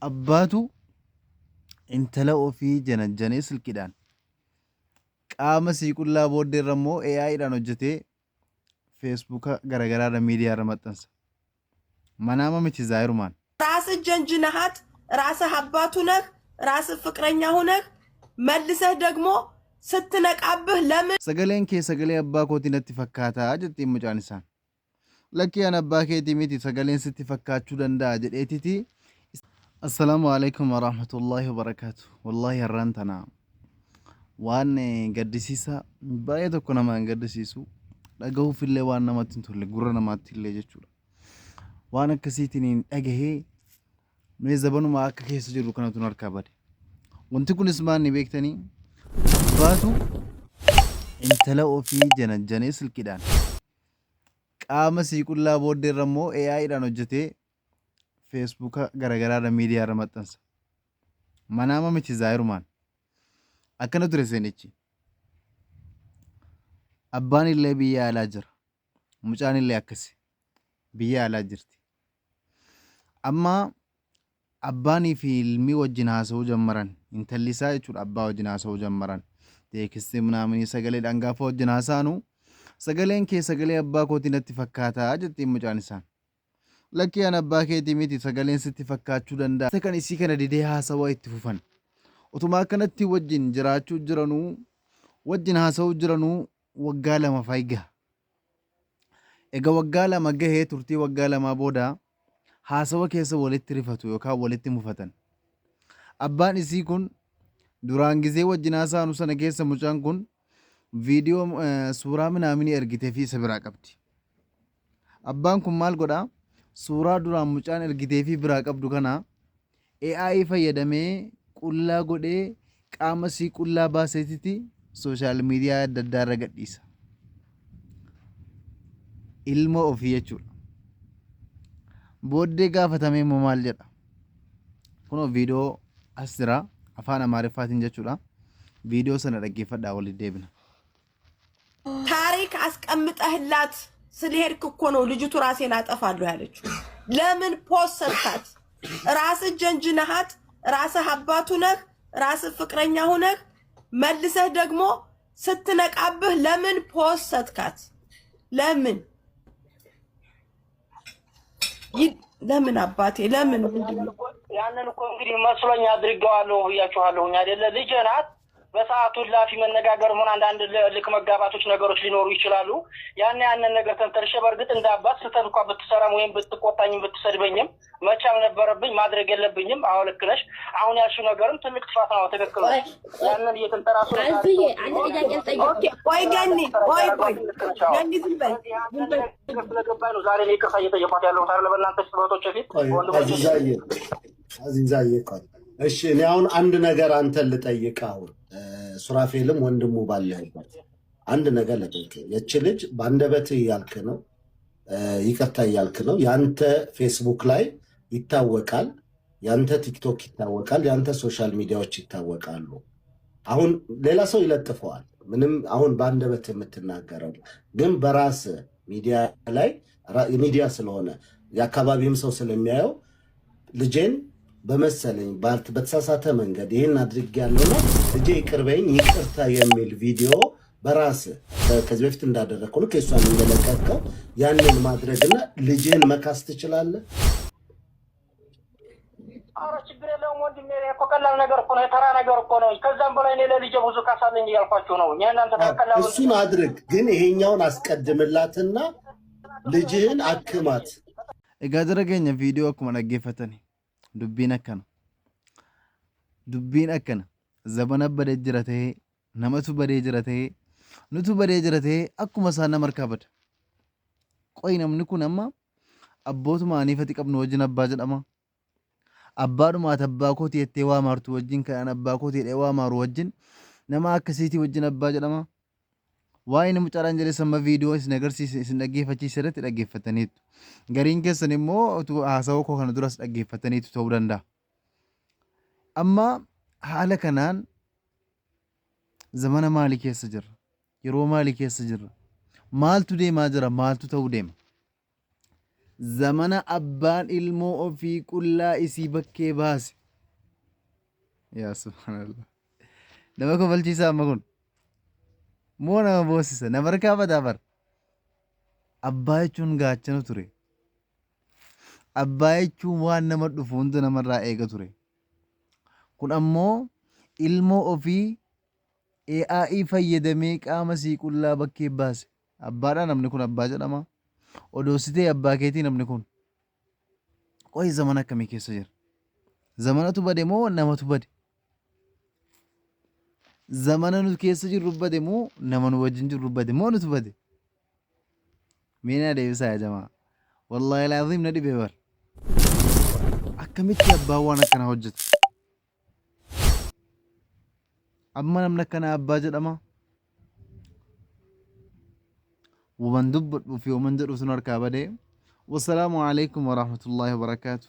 Abbaatu intala ofii janajjanee silkiidhaan qaama sii qullaa booddeerra immoo AI dhaan hojjetee feesbuuka garagaraarra miidiyaarra maxxansa. Manaama miti zaayirumaan. ራስህ ጀንጅነሃት፣ ራስህ አባቱ ነህ፣ ራስህ ፍቅረኛ ሁነህ መልሰህ ደግሞ ስትነቃብህ ለምን Sagaleen kee sagalee abbaa kootii natti fakkaataa jettiin mucaan isaan. Lakkii an abbaa keetii miti sagaleen sitti fakkaachuu danda'a jedheetiti. Assalaamu alaikum warahmatullaahi wabarakaatu. Wallaahi har'aan tana waan gaddisiisaa baay'ee tokko nama hin gaddisiisu dhagahuufillee waan namatti hin tolle gurra namaatti illee jechuudha. Waan akkasiitiin hin dhagahee mee zabanuma akka keessa jirru kanatu nu harkaa bade. Wanti kunis maal ni beektanii abbaatu intala ofii janajjanee silkiidhaan qaama sii qullaa booddeerra immoo AI dhaan hojjetee feesbuuka garagaraarra miidiyaarra maxxansa. Manaama miti zaayirumaan. Akkana ture seenichi. Abbaan illee biyya alaa jira. Mucaan illee akkasi. Biyya alaa jirti. Amma abbaanii fi ilmi wajjin haasa'uu jammaran. Intalli isaa jechuudha abbaa wajjin haasa'uu jammaran. Teekistii minaaminii sagaleedhaan gaafa wajjin haasa'anu sagaleen kee sagalee abbaa kootii natti fakkaataa jettiin mucaan isaan. Lakkii an abbaa keetii miti sagaleen sitti fakkaachuu danda'a. Isa kan isii kana didee haasawaa itti fufan. Utuma akkanatti wajjin jiraachuu jiranuu wajjin haasa'uu jiranuu waggaa 2 fa'i gaha. Ega waggaa 2 gahee turtii waggaa lamaa booda haasawa keessa walitti rifatu yookaan walitti mufatan. Abbaan isii kun duraan gizee wajjin haasa'anu sana keessa mucaan kun viidiyoo suuraa minaaminii ergitee fi isa biraa qabdi. Abbaan kun maal godha? Suuraa duraan mucaan ergiteefii biraa qabdu kana AI fayyadamee qullaa godhee qaama isii qullaa baaseetiti sooshaal miidiyaa adda addaa irra gadhiisa. Ilma ofii jechuudha. Booddee gaafatamee immoo maal jedha? Kunoo viidiyoo as jira afaan Amaariffaatiin jechuudha. Viidiyoo sana dhaggeeffadhaa walitti deebina. ታሪክ አስቀምጠህላት ስለሄድክ እኮ ነው ልጅቱ ራሴን አጠፋለሁ ያለችው። ለምን ፖስትካት? ራስህ ጀንጅነሃት፣ ራስህ አባቱ ነህ፣ ራስህ ፍቅረኛ ሁነህ መልሰህ ደግሞ ስትነቃብህ ለምን ፖስትካት? ለምን ለምን አባቴ ለምን ምንድን ነው? ያንን እኮ እንግዲህ መስሎኝ አድርጌዋለሁ ብያችኋለሁኝ አይደለ? ልጄ ናት። በሰዓቱ ላፊ መነጋገር ሆነ አንዳንድ ልክ መጋባቶች ነገሮች ሊኖሩ ይችላሉ። ያን ያንን ነገር ተንተርሼ በእርግጥ እንደ አባት ስህተት እንኳ ብትሰራም ወይም ብትቆጣኝም ብትሰድበኝም መቻል ነበረብኝ፣ ማድረግ የለብኝም። አዎ ልክ ነሽ። አሁን ያልሽው ነገርም ትልቅ ጥፋት ነው። ትክክል ነው። ያንን እየተንተራሱ ነው ዛሬ አዝዬ ሰዎች አንድ ቢሆን ጥያቄ ልጠይቅ። ኦኬ ቆይ ገኒ፣ ቆይ ቆይ ልክ ነሽ። አዎ ገኒ፣ ዝም በል ስለዚህ ዝም ያንን በል። ነገር ስለገባኝ ነው ዛሬ እኔ ይቅርታ እየጠየኳት ያለሁት አይደለ? በእናንተ እህቶቼ ፊት ቆይ ወንድሞቼ ፊት። አዚዛዬ አዚዛዬ ቆይ እሺ፣ እኔ አሁን አንድ ነገር አንተን ልጠይቅ። አሁን ሱራፌልም ወንድሙ ባለህበት አንድ ነገር ልጠይቅ። የች ልጅ በአንደበትህ እያልክ ነው ይቅርታ እያልክ ነው። ያንተ ፌስቡክ ላይ ይታወቃል፣ ያንተ ቲክቶክ ይታወቃል፣ ያንተ ሶሻል ሚዲያዎች ይታወቃሉ። አሁን ሌላ ሰው ይለጥፈዋል። ምንም አሁን በአንደበት የምትናገረው ግን በራስ ሚዲያ ላይ ሚዲያ ስለሆነ የአካባቢም ሰው ስለሚያየው ልጄን በመሰለኝ በተሳሳተ መንገድ ይህን አድርጌያለሁና ልጄ ይቅር በይኝ ይቅርታ የሚል ቪዲዮ በራስ ከዚህ በፊት እንዳደረግከው ልክ የእሷን እንደለቀቀው ያንን ማድረግና ልጅህን መካስ ትችላለህ። ኧረ ችግር የለውም ወንድሜ፣ እኮ ቀላል ነገር እኮ ነው፣ የተራ ነገር እኮ ነው። ከዛም በላይ እኔ ለልጄ ብዙ ካሳለኝ እያልኳችሁ ነው። እኛ እናንተ ቀላሉ እሱን አድርግ፣ ግን ይሄኛውን አስቀድምላትና ልጅህን አክማት። Egaa jara keenya viidiyoo akkuma dhaggeeffatani dubbiin akkana. Dubbiin akkana. Zabana badee jira ta'ee namatu badee jira ta'ee nutu badee jira ta'ee akkuma isaan nama harkaa bada. Qoyi namni kun amma abbootuma aniifati qabnu wajjin abbaa jedhama. Abbaadhuma ati abbaa kooti jettee waa maartu wajjin kan abbaa kooti jedhee waa maaru wajjin nama akkasiitii wajjin abbaa jedhama. Waa'ee inni mucaadhaan jedhe samma viidiyoo isin agarsiise isin dhaggeeffachiise irratti dhaggeeffataniitu. Gariin keessan immoo utuu haasawaa koo kana duras dhaggeeffataniitu ta'uu danda'a. Amma haala kanaan zamana maalii keessa jirra? Yeroo maalii keessa jirra? Maaltu deemaa jira? Maaltu ta'uu deema? Zamana abbaan ilmoo ofii qullaa isii bakkee baase. Yaa subhaanallah. Nama kofalchiisaa amma kun. Moo nama boosisa. Nama harkaa badaa bar. Abbaa jechuun gaachana ture. Abbaa jechuun waan nama dhufu hunda namarraa eega ture. Kun ammoo ilmoo ofii AI fayyadamee qaama sii qullaa bakkee baase. Abbaadhaa namni kun abbaa jedhama. Odoo si ta'e abbaa keetii namni kun. Qoy zamana akkamii keessa jira? Zamanatu bade moo namatu bade? Zamana nu keessa jirru bade moo nama nu wajjin jirru bade moo nutu bade? Mee naa deebisaa yaa jamaa. Wallaahi laaziim na dhibe bar. Akkamitti abbaan waan akkanaa hojjeta? Amma namni akkanaa abbaa jedhama. Waman dubbadhu fi waman jedhu sun harkaa badee. Wassalaamu alaikum warahmatullaahi wabarakaatuh.